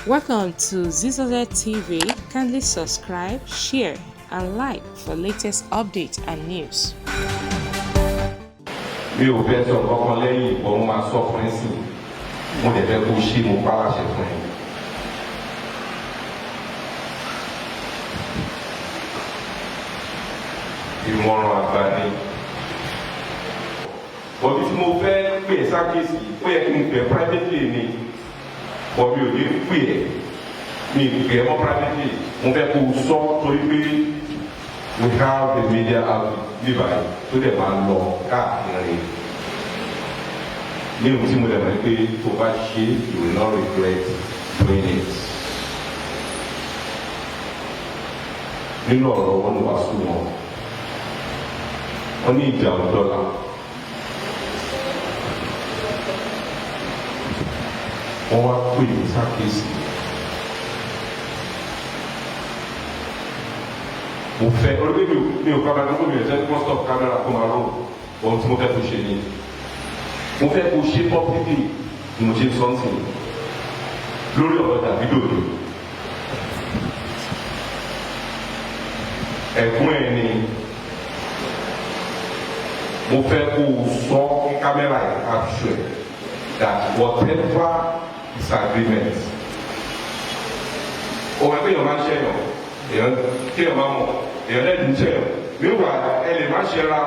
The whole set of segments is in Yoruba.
Welcome to Zizoze TV. Kindly subscribe, share, and like for latest updates and news. Mi ò fẹ́ sọ kankan lẹ́yìn ìbọn, mo máa sọ fún ẹ sí, mo dẹ̀ fẹ́ kó ṣí, mo pa láṣẹ fún ẹ. Ìmọ̀ràn àgbà ni bọ̀bí tí mo fẹ́ pè é sákèsì. Ó yẹ kí n pè é privately ni, bọ̀bí ò ní pè é, mi pè é mọ́ privately. Mo fẹ́ kó o sọ torí pé we have the media outfit bíbáyìí tó dẹ̀ máa lọ káàkiri ní ohun tí mo dẹ̀ mọ̀ pé tó bá ṣe, you will not regret doing it. Nínú ọ̀rọ̀ wọn wá sún wọn, wọ́n ní ìjà ọ̀dọ́là. Wọ́n wá pè ní sákèsì. Mo fẹ́ orí mi ò kábàá ní gómìnà jẹ́ kí wọ́n stop camera kó máa rò. Ohun tí mo fẹ́ kó ṣe ni, mo fẹ́ kó ṣe publicly ni mo ṣe sọ́ọ̀tì lórí ọ̀rọ̀ Davido ni. Ẹ̀gbọ́n ẹ̀ ni mo fẹ́ kó o sọ kí camera yẹn capture that whatever disagreement òun ẹgbẹ́ èèyàn máa ń ṣẹ̀yàn, èèyàn kéèyàn máa mọ̀ èèyàn lẹ́dùn ń ṣẹ̀yàn. Meanwhile, ẹ lè má ṣẹra.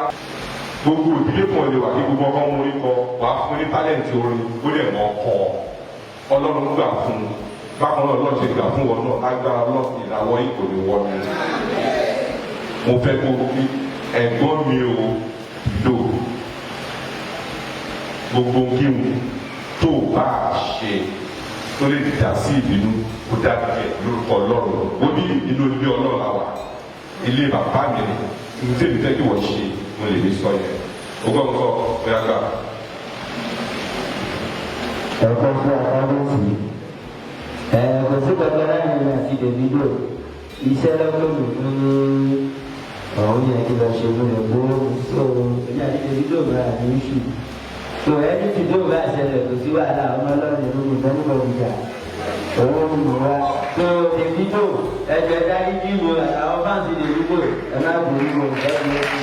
Gbogbo ìdílé kan lè wà kí gbogbo ọkọ mú orí kọ wàá fún ní talent orin, ó lè mọ ọkọ. Ọlọ́run gbà fún un bákan náà. Ọlọ́run ṣe gbà fún wọn náà, lágbára Ọlọ́run, ìràwọ̀ yìí kò ní wọ́n mi. Mo fẹ́ kó ẹ̀gbọ́n mi ò lò gbogbo kí n tó bá a ṣe tó lè dà sí ìbínú, kó dábìí ẹ lórúkọ Ọlọ́run. Ó ní inú ilé Ọlọ́run la wà, ilé bàbá mi ni. Ní tèmi fẹ́ kí wọ́n ṣe, mo lè ní sọ yẹn. O gbọ́ nǹkan ó yá gbà. Ẹ̀kọ́ fún akáwọ́sì ẹ̀, kò sí kankan láàrin mi àti Davido. Iṣẹ́ lọ́gbọ̀n mi fún ní ọ̀hún yẹn kí lọ ṣe lórí ẹ̀kọ́. So èmi àti Davido bá ní issue, so ẹni tí tó bá ṣẹlẹ̀, kò sí wàhálà. Ọmọ ọlọ́run ìlú mi fẹ́ nígbà gbìjà owó mi mọ̀ wá. So Davido, ẹjọ́ dárí jí mi àtàwọn fans Davido, ẹ má bùrú mi ẹ bí ó ti.